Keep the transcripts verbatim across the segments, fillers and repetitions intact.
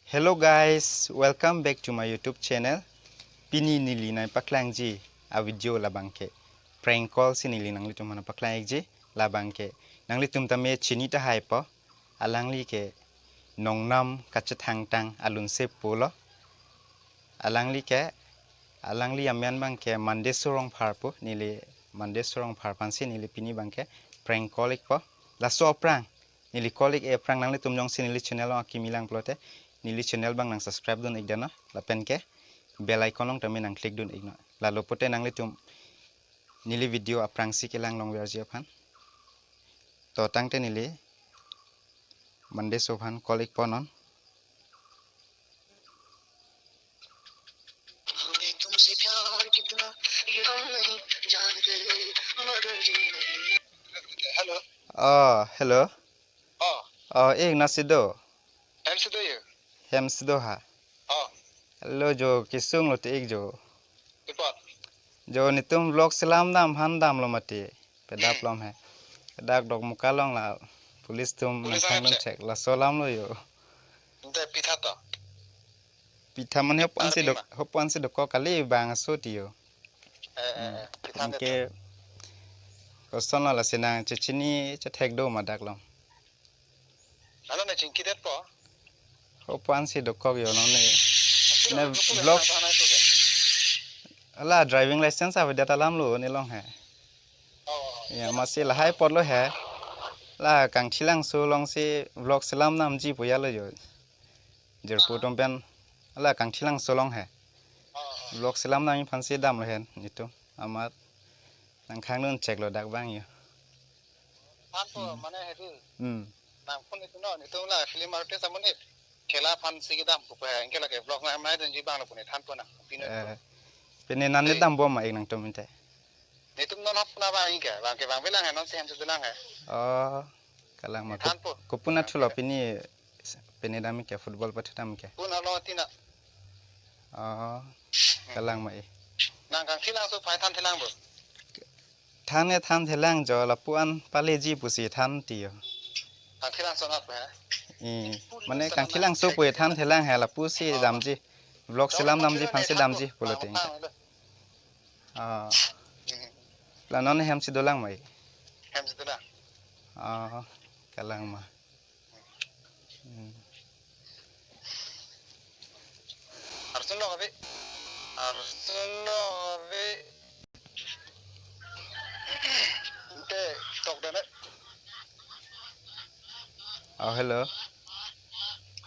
Hello guys, welcome back to my YouTube channel. Pini neli nangpaklangji a video labangke prank call si neli nanglitum aphan paklang-ikji labangke. Nanglitum tame chini tahai po. Alangli ke Nongnam kachethangtang alunsepo lo. Alangli ke, alangli amen abangke Mandeso Rongphar po, neli Mandeso Rongphar aphansi neli pini abangke prank call-ikpo. Laso aphrang neli call-ik aphrang nanglitum jongsi neli channel along akimi lang pulote, neli channel abang nang subscribe dun-ik damnon, lapenke bell icon along tame nang click dun-iknon. Lalo pulote nanglitum neli video aphrangsi kelang longverji aphan. To tangte neli Mandeso aphan call-ikpo non. Hello. Oh, hello. Oh. Oh, ik nasi do? Hem si do yo? Hem si do ha? Oh. Hello jo, kesung lote ik jo. Ipat? Jo netum vlog selam dam aphan damlo mati. Pedap lom he. Pedak Dokmoka along la police atum police nangkangdun check. Laso alam lo yo. Ante pitha to? Pitha mane hopan si dok, hopan si dokok kali bang aso ti yo. Eh, eh, eh, pitha anke to. Koson lo lasi nang chechini chethek do ma dak along? Ano ne chingki det po? Hopan si dokok yo non ne. Ne vlog. Hala driving license avedet alam lo ne long he. Oh. Ya, masi lahai apotlo he. La Kangthilangso alongsi vlog selam damji pu ya lo yo. Jirpo atum pen la Kangthilangso along he. Oh. Vlog selam damji aphansi damlo he netum. Amat nangkangdun check lo dak bang yo. Thanpo, hmm, mane hedi. Hmm. Nang phone itu no, netum la film artist amonit. Thela aphansi kedam pupe, anke lake vlog nang mai dunji abang lo pune thanpo nang. Pine eh, pine nan ne eh, dambom ma ik nangtum ante? Netum non hap na abang ik, abangke abang bilang he, non si hem si dolang he. Oh, kalang ma. Thanpo. Ko-, kopuna thulo pini, pini dam ik ke, football pathu dam ik ke? Puna lo tina. Oh, kalang ma ik. Nang Kangthilangso aphai thanthelang bo? Than e thanthelang jo, lapu-an paleji pusi than ti yo. Kangthilangso nat he? Eh, mane Kangthilangso pu thanthelang he, lapusi damji. Vlog selam damji aphansi damji pulote. Ah. La non hem si dolang ma ik? Hem si dolang. Ah, kalang ma. Hmm. Arsun lo abi. Arsun lo abi. Ante tok dane. Oh, hello.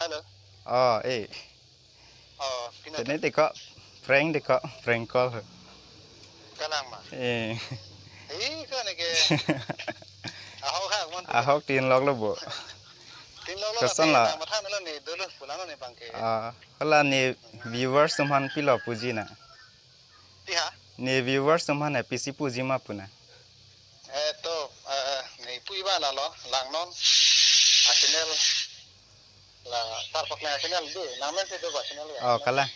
Hello. Oh, eh. Oh, pina. Tene tiko, prank tiko, prank call. Kalang ma? Eh. Eh, ko ne ke. Ahok ha, mon. Ahok tin lok lo bo. Tin lok lo. Koson la? Matha lo ne, dolo pulang ne abangke. Ah, hala ne viewers atum aphan pilo puji na? Ti ha? Ne viewers atum aphan pisi puji ma pu na? Eh, to, eh, ne pu iba la lo, Langnon a channel. La, tar paklang a channel do, nang men si do ba channel ya. Oh, kalang.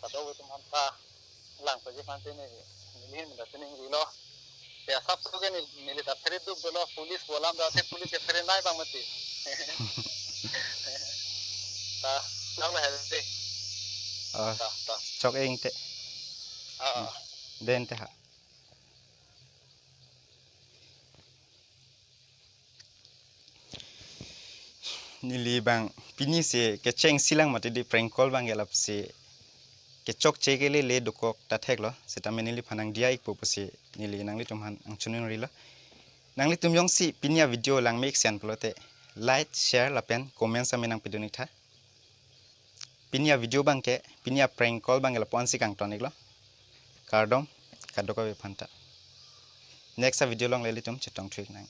Kado atum aphan ta lang paji aphan si ne, neli hin da sining rilo. Ya sap suge ne, neli ta phere dup dolo, police bolam da te police ke phere nai abang mati. Ta, lang la hel te. Oh, ta, ta. Chok eng te. Ah, ah. Den te ha. Neli abang pini si kecheng silang mati di prank call abangke, lapusi kechokche ke lele dokok ta theklo, sitame neliphan nang diya ikpo pusi neli nanglitum aphan nang chunun rilo. Nanglitum jongsi pini a video lang me ik sen pulote like, share lapen comment sami nang pidun ik tha. Pini a video abangke, pini a prank call abangke lapu-an si kangton iklo. Kardom, kadokave aphanta. Next a video along ilitum chetong thu ik nang.